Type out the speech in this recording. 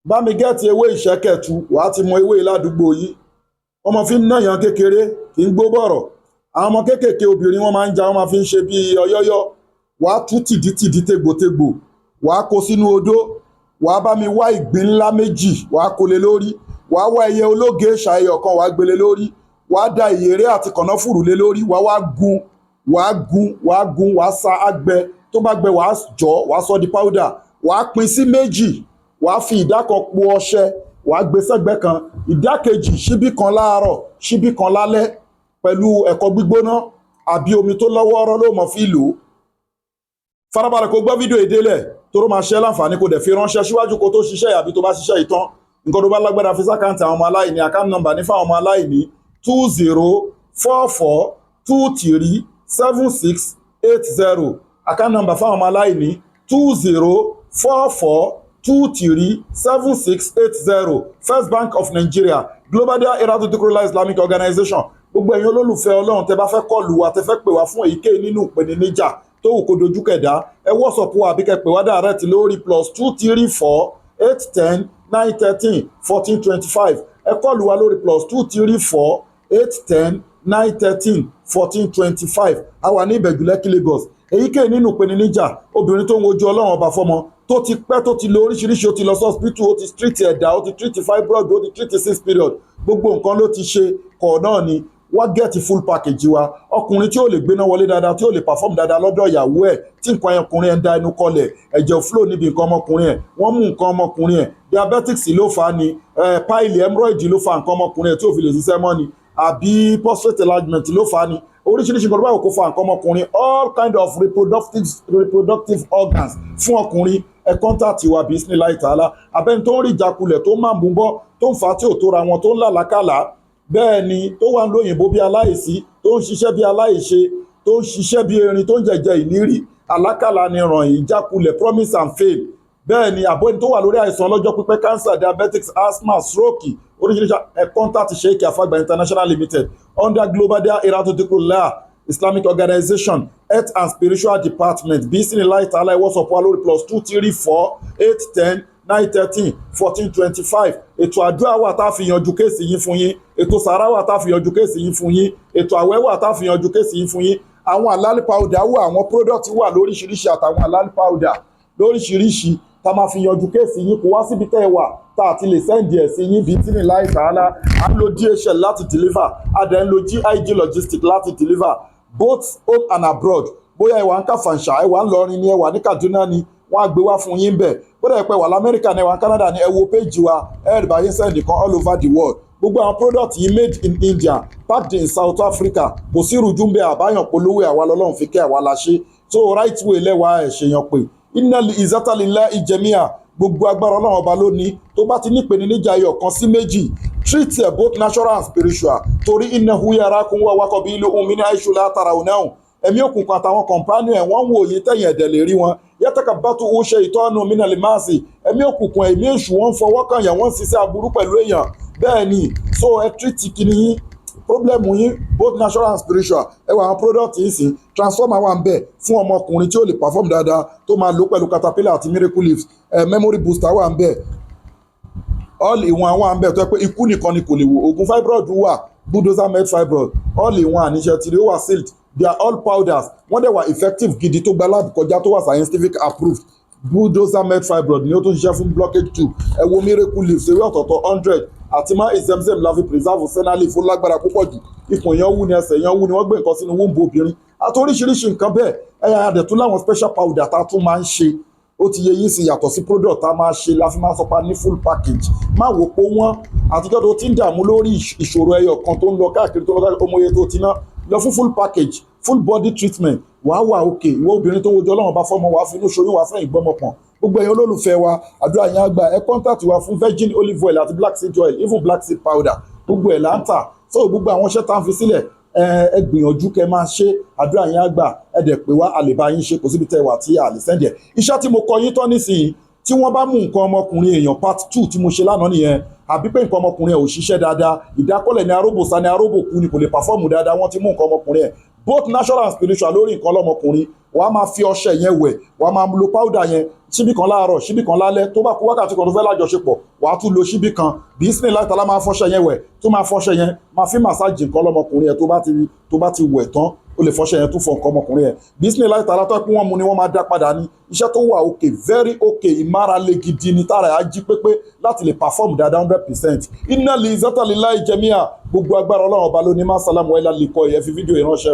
Bá mi get ewé ìṣẹ́kẹ̀tù. Wàá ti mọ ewé ládùúgbò yìí. Wọ́n máa fi ń nàyàn kékeré, kì í gbó bọ̀rọ̀. Àwọn ọmọ kéékèèké obìnrin, wọ́n máa ń ja, wọ́n máa fi ń ṣe bíi ọyọ́yọ́. Wàá tú tìdítìdí, tegbòtegbò, wàá kó sínú odó. Wàá bá mi wá ìgbín ńlá 2, wàá kó lé lórí. Wàá wá ẹyẹ ológe ṣàyẹyọ kan, wàá gbélé lórí. Wàá da ìyèrè àti kànáfùrù lé lórí. Wàá wá gun, wàá gun, wàá gun, wàá sa àgbẹ. Tó bá gbẹ, wàá jọ, wàá sọ di powder. Wàá pín sí 2. Wàá fi ìdá kan po ọṣẹ, wàá gbé sẹ́gbẹ́ kan. Ìdá kejì, ṣíbí kan láàárọ̀, ṣíbí kan lálẹ́, pẹ̀lú ẹ̀kọ gbígbóná àbí omi tó lọ́wọ́ọ́rọ́ ló mọ̀ fi lò ó. Farabalẹ̀ kó gbọ́ fídíò ìdélẹ̀ tó ló máa ṣe láǹfààní, kó dẹ̀ fi ránṣẹ́ síwájú kó tó ṣiṣẹ́ àbí tó bá ṣiṣẹ́ ìtàn. Nǹkan tó bá lágbára, fi sí account àwọn ọmọ aláìní. Account number ní fáwọn ọmọ aláìní: 2044237680. Account number fáwọn ọmọ aláìní: 2044237680, First Bank of Nigeria, Global Dahiratu Dhikrlahi Islamic Organization. Gbogbo ẹ̀yin olólùfẹ́ Ọlọ́run, tẹ́ bá fẹ́ call wa, tẹ́ fẹ́ pè wá fún èyíkéyìí nínú ìpèníjà tó wù kó dojú kẹ̀dá, ẹ WhatsApp wa àbí kẹ́ pè wá direct lórí +234 810 913 1425. Ẹ call wa lórí +234 810 913 1425. A wà ní Ìbẹ̀jú Lẹ́kì, Lagos. Èyíkéyìí nínú ìpèníjà, obìnrin tó ń wojú Ọlọ́run Ọba fọ́mọ tó ti pẹ́, tó ti lo oríṣiríṣi, ó ti lọ sí hospital, ó ti treat ẹ̀dá, ó ti treat fibroid, ó ti treat six period, gbogbo nǹkan ló ti ṣe kọ̀ náà ni, wá get full package wa. Ọkùnrin tí ó lè gbéná wọlé dáadáa, tí ó lè perform dáadáa lọ́dọ̀ ìyàwó ẹ̀, tí nǹkan ọkùnrin ẹ̀ ń da inú kọlẹ̀, ẹ̀jẹ̀ ò flow níbi nǹkan ọmọkùnrin ẹ̀, wọ́n mú nǹkan ọmọkùnrin ẹ̀, diabetics ló fà á ni, pile, hemorrhoid ló fa nǹkan ọmọkùnrin ẹ̀ tí ò fi lè ṣiṣẹ́ mọ́ ni, àbí prostate enlargement ló fà á ni, oríṣiríṣi nǹkan tó bá wò kó fa nǹkan ọmọkùnrin, all kind of reproductive organs fún ọkùnrin, ẹ contact wa bismillahi ta'ala. Abẹ́ni tó ń rí ìjákulẹ̀, tó máa ń bú bọ́, tó ń fa tí ò tóra wọn, tó ń làlákàlà, bẹ́ẹ̀ ni tó wà ń lóyìnbó bí aláìsí, tó ń ṣiṣẹ́ bí aláìṣe, tó ń ṣiṣẹ́ bí erin, tó ń jẹ̀jẹ̀ ìnírí, àlákàlà ni ràn, ìjákulẹ̀, promise and fail. Bẹ́ẹ̀ ni àbọ̀ni tó wà lórí àìsàn ọlọ́jọ́ pípẹ́, cancer, diabetics, asthma, stroke, oríṣiríṣi, ẹ contact Sheikh Afagba International Limited under Global Dahiratu Dhikrlahi Islamic Organization, Health and Spiritual Department. Bismillahi ta'ala. Ẹ WhatsApp wa lórí +234 810 913 1425. Ètò àdúrà wà tá a fi yanjú case yín fún yín. Ètò sàrà wà tá a fi yanjú case yín fún yín. Ètò àwẹ̀ wà tá a fi yanjú case yín fún yín. Àwọn àlálì powder wà, àwọn product wà lóríṣiríṣi, àtàwọn àlálì powder lóríṣiríṣi tá a máa fi yanjú case yín. Kó wá síbi tẹ́ ẹ wà tá a ti lè send ẹ̀ sí yín bíi tí ní láì tààlà. À ń lo DHL láti deliver, a dẹ̀ ń lo GIG Logistics láti deliver both home and abroad. Bóyá ẹ wà ń Kàfàǹṣà, ẹ wà ń Lọrin ni, ẹ wà ní Kaduna ni, wọ́n á gbé wá fún yín bẹ̀. Bóyá ẹ pẹ́ wà lamẹ́ríkà ni, ẹ wà ní Canada ni, ẹ wo page wa, ẹ rí báyìí send kan all over the world. Gbogbo àwọn product yìí, made in India, packed in South Africa. Kò sí ìrújú ń bẹ. Àbáyàn polówó, àwa lọ́lọ́run fi kẹ́, àwa la ṣe. So right way lẹ́wàá ẹ̀ ṣèyàn pé innal izzata lillahi jami'a. Gbogbo agbára, Ọlọ́run Ọba lónìí. Tó bá ti nípèníjà ẹyọ kan sí méjì, treat ẹ both natural and spiritual, torí innahu yarakum wa qabiluhu min haythu la tarawnahum. Ẹ̀mí òkùnkùn àtàwọn companion ẹ̀, wọ́n ń wò yín, tẹ̀yìn ẹ̀dẹ̀ lè rí wọn. Yatakabatu shaytanu minal masi. Ẹ̀mí òkùnkùn, ẹ̀mí èṣù, wọ́n ń fọwọ́ kàn yàn, wọ́n ń ṣiṣẹ́ aburú pẹ̀lú èèyàn. Bẹ́ẹ̀ ni. So ẹ treat kìíní yín, problem yín, both natural and spiritual. Ẹ wà, àwọn product yìí sí, transformer wà ń bẹ̀ fún ọmọkùnrin tí ó lè perform dáadáa, tó máa lò pẹ̀lú caterpillar àti miracle leaves. Ẹ memory booster wà ń bẹ̀. All in one wà ń bẹ̀, tó yẹ pé ikú nìkan ni kò lè wò. Oògùn fibroid wà, bulldozer med fibroid, all in one àníṣe tìrí, ó wà sealed. They are all powders. Wọ́n dẹ̀ wà effective gidi, tó gba lab kọjá, tó wà scientific approved. Bulldozer med fibroid ni ó tún ṣiṣẹ́ fún blockage tube. Ẹ wo miracle leaves, ewé ọ̀tọ̀ọ̀tọ̀ 100 àti má ìzẹ́mzẹ́m la fi preserve senna leaf. Ó lágbára púpọ̀ jù. Ikùn èèyàn wú ni, ẹsẹ̀ èèyàn wú ni, wọ́n gbé nǹkan sínú womb obìnrin àti oríṣiríṣi nǹkan bẹ́ẹ̀. Ẹ̀yà àdẹ̀tún láwọn special powder tá a tún máa ń ṣe. Ó ti yẹ yín sí, yàtọ̀ sí product tá a máa ṣe la fi máa sọ pa ní full package. Má wò pé wọ́n àtijọ́ tó ti ń dààmú lórí ìṣòro ẹyọ kan, tó ń lọ káàkiri, tó ń lọ káàkiri, ọmọye tó ti ná lọ fún full package, full body treatment, wàá wà òkè. Ìwọ obìnrin tó ń wojú Ọlọ́run bá fọ́mọ, wàá finú ṣoyún, wàá fẹ́ ìgbọ́mọpọ̀n. Gbogbo ẹ̀yin olólùfẹ́ wa, àdúrà yín á gbà. Ẹ contact wa fún virgin olive oil àti black seed oil, even black seed powder, gbogbo ẹ̀ là ń tà. So gbogbo àwọn iṣẹ́ tá à ń fi sílẹ̀, ẹ gbìyànjú kẹ́ máa ṣe. Àdúrà yín á gbà. Ẹ dẹ̀ pé wá, a lè bá yín ṣe. Kò síbi tẹ́ wà tí a lè send ẹ̀. Iṣẹ́ tí mo kọ yín tán nísìnyí, tí wọ́n bá mú nǹkan ọmọkùnrin èèyàn, part 2 tí mo ṣe lánàá nìyẹn, àbí pé nǹkan ọmọkùnrin ẹ̀ ò ṣiṣẹ́ dáadáa, ìdákọ́lẹ̀ ní, aróbòsá ní, aróbòkú ni, kò lè perform dáadáa, wọ́n ti mú nǹkan ọmọkùnrin ẹ̀, both natural and spiritual, lórí nǹkan ọlọ́mọkùnrin, wàá wà òkè. Wàá máa fi ọṣẹ yẹn wẹ̀, wàá máa lo powder yẹn, ṣíbí kan láàárọ̀, ṣíbí kan lálẹ́. Tó bá kú wákàtí kan tó fẹ́ lájọṣepọ̀, wàá tún lo ṣíbí kan. Bísí láti tala máa fọṣẹ yẹn wẹ̀, tó máa fọṣẹ yẹn máa fi massage nǹkan ọlọ́mọkùnrin yẹn. Tó bá ti wẹ̀ tán, ó lè fọṣẹ yẹn tún fọ nǹkan ọmọkùnrin yẹn. Bísí láti tala tó pé wọ́n mu ni wọ́n máa dá padà ní iṣẹ́ tó wà okay, very okay. Ìmárale gidi ni, tára á jí pépé láti lè perform dáadáa 100%. Iná lè zátàlélá ìjẹmíà, gbogbo agbára Ọlọ́run Ọba lóní. Má sálámù ẹ̀ lálẹ́ kọ́ ẹ̀ fi fídíò ìránṣẹ́.